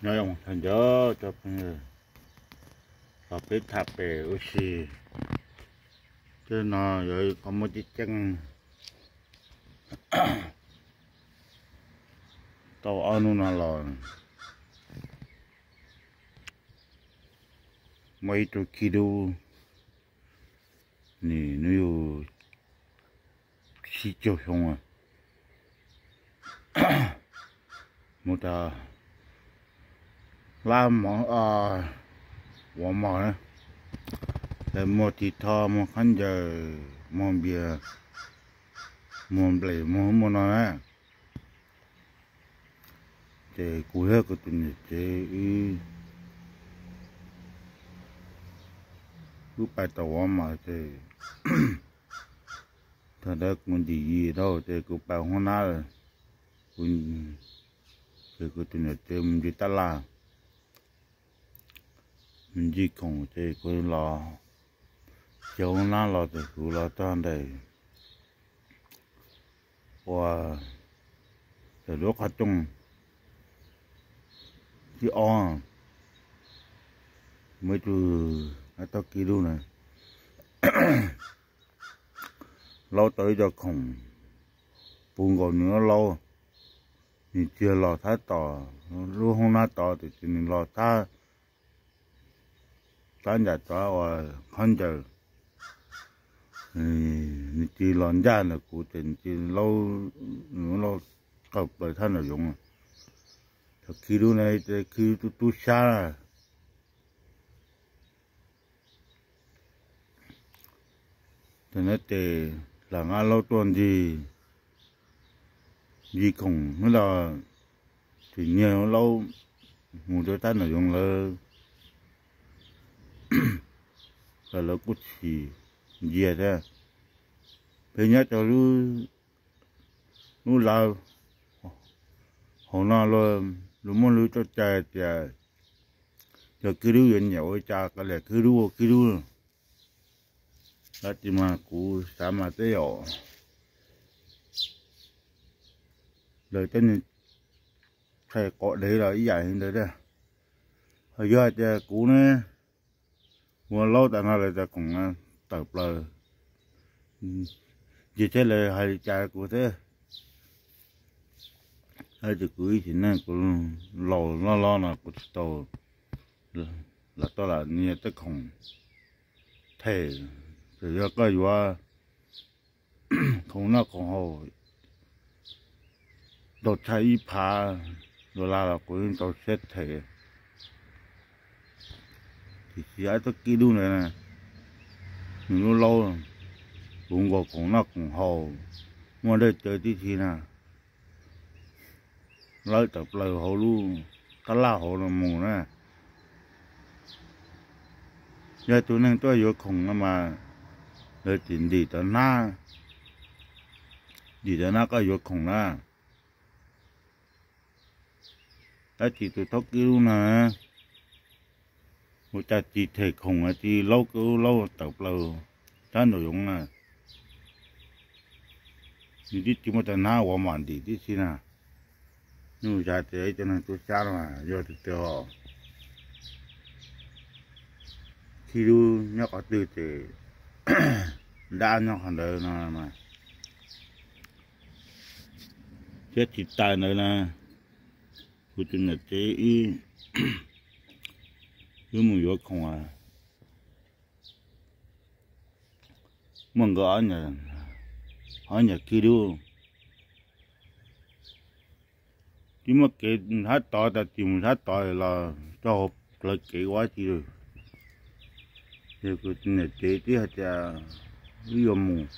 Nyob zoo tag nrho cov phooj ywg, los peb tham pem ua si. Tej no yog qhov muaj ceeb ceeb tau ob hnub no los muaj ib tug khib dub, nws hnub yug tsib caug xyoo, mus rau hlab mov, ua mov na, muag tiv thov, muag khaub ncaws, muag npias, muag nplej, muag ub muag no na. Ces kuv thiab kuv tus niam tsev wb pais tau ua mov ces thaum ntawd kuv ntim yim dhau ces kuv pais hoob nab lawm. Kuv, ces kuv tus niam tsev mus ncig tab laj, mus ncig khoom ces kuv los, ces hoob nab los ces kuv los txog ntawm ua, ntawm lub qhov rooj thib ob, muaj ib tug ab tog kib dub na, laub tau ib co khoom puv nkaus nws lub laub. Nws tsis yog los thab tom lub hoob nab tod, tiam sis nws los thab, thab nram tod ua khaub ncaws. Nws tsis los ncaj ntawm kuv ces nws tsis laub, nws laub tawm plaws thab nraum zoov. Cov khib dub na, khib dub tub tub sab. Thaum no ces lam nqa laub tuaj ncig, ncig khoom hnub no, tsis nyiag laub mus rau thab nraum zoov lawm, los lawv kuj tsis ntsia thiab. Peb nyob rau lub lav hauv no, luag muaj lub rooj cai tias cov khib dub yuav nyiam ua cas qee liam khib dub ua khib dub. Tab sis mas kuv xav mas tej zaum lawv tej niag txhais quav dev los ib yam li ntawd thiab. Ho yog hais tias kuv ne, ua laub tas no lawv tas khoom tawm plaws, ces thiaj lawv hais li cas kuv thiab. Tab sis kuv ib txiv neej kuv laus loj loj no kuv tsis tau los tau lam nyiag tej khoom them. Txawm yog koj yuav khoom noj khoom haus ntau tshaj ib phav dollar los kuv yeej tau siab them. Tiam sis ab tog kib dub ntawd, nws lub laub puv nkaus khoom noj khoom haus, muaj dawj cawv tib si na, lawb tawm plaws hauv lub tab laj hauv no mus na. Yog tus neeg tuaj yuav khoom no mas lawv tsis ntim tau hnab, ntim tau hnab koj yuav khoom na. Tab sis tus thaub kib dub no, ua cas tsis them khoom, tsis laub koj lub laub tawm plaws thab nraum zoov na. Nws twb tsis muaj tau hnab ua mam ntim tib si na. Nyuj ya tias ib co neeg tub sab no mas yog tiag tiag, khib dub nyob qhov twg ces dab nyob qhov ntawd no mas. Thiab tsis tas ntawd na, kuv tus niam tsev wb, wb mus yuav khoom, muaj nkawd ob niam khib dub, twb muaj kev mus thab tod, tas tsis mus thab tod los txog hauv plawv kev ua tsi. Ces kuv tus niam tsev twb hais tias wb yuav mus,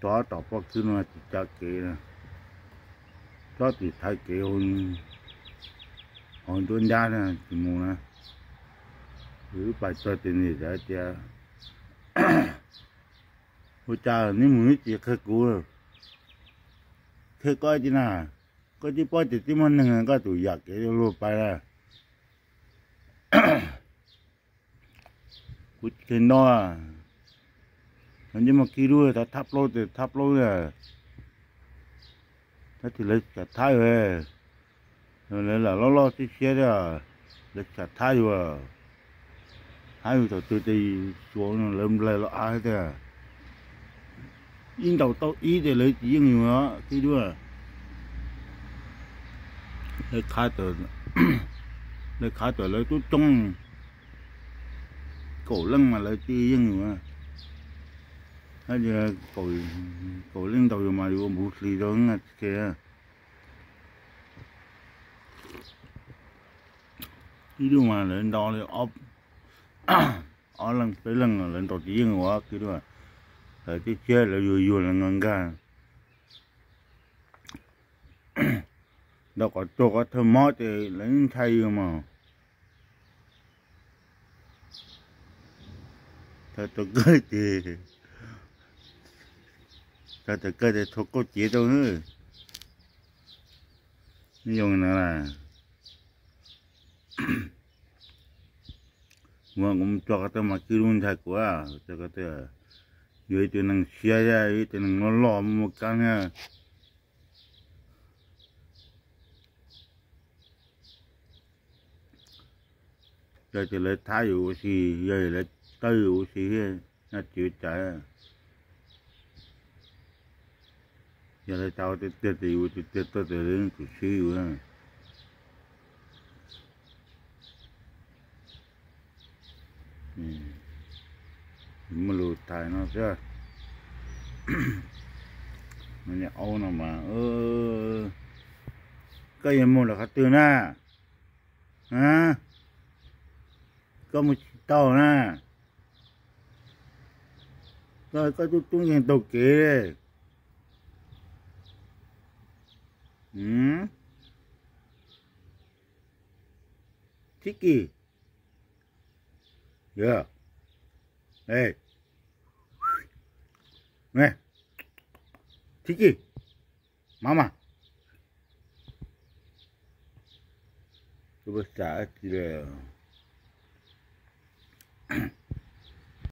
txog tom poj khwb no tsis tsa kev na, txhob tsis thaiv kev hauv nruab ncab na tsis mus na. Wb pais txog ces niam tsev tias, ua cas neb mus neb tsis qhia kuv, qhia koj tsis na, koj twb paub tias twb muaj neeg koj tus yam kev luag pais na. Kuv tsis nto, neb muaj khib dub thab plaub ces thab plaub, tab sis lawv tsis thab, Lawv lam loj loj siab siab thiab, lawv tsis thab yus, thab yus thaum twg ces xyuas lawv nplaig los av tiag. Ib ntaus tau ib ces lawv tsis yeej yus os tib duab. Lawv khav tawm lawv tub roob kaum leej mas lawv tsis yeej yus. Kaum leej ntaus yus mas yus ua npuv hlis rau tsis ke. Ib duab mas lawv ntaus li ob leeg peb leeg lawv ntaus tsis yeej ua kwv duab. Lawv tib siab lawv yuag yuag lawv nkag nkag. Ntawm qhov tsuag qhov thawj mob ces lawv ntshai yus mas. Thaum tau kawg ces, thaum tau kawg ces thua kauj cev rau. Neb zoo na, ua kuv mus tso ko taw mas kwv lub ntshai kuv, yuav ib tug neeg siab thiab ib tug neeg loj loj muaj muaj kab thiab. Yog tias lawv thab yus ua si, yog lawv tawb yus ua si thiab, nyob tsis ua cas. Yog lawv tau tiag tiag ces yus tiag tiag tuaj ces lawv tus sib yus. Muaj lus tham no xwb. Niam aub no mas, koj yuav mus lawm qhov twg na? Koj mus tsis tau na. Koj, koj tub tub nkeeg taug kev li. Thib kis. Thib kis. Mama. Tus paj xav dab tsi lawm?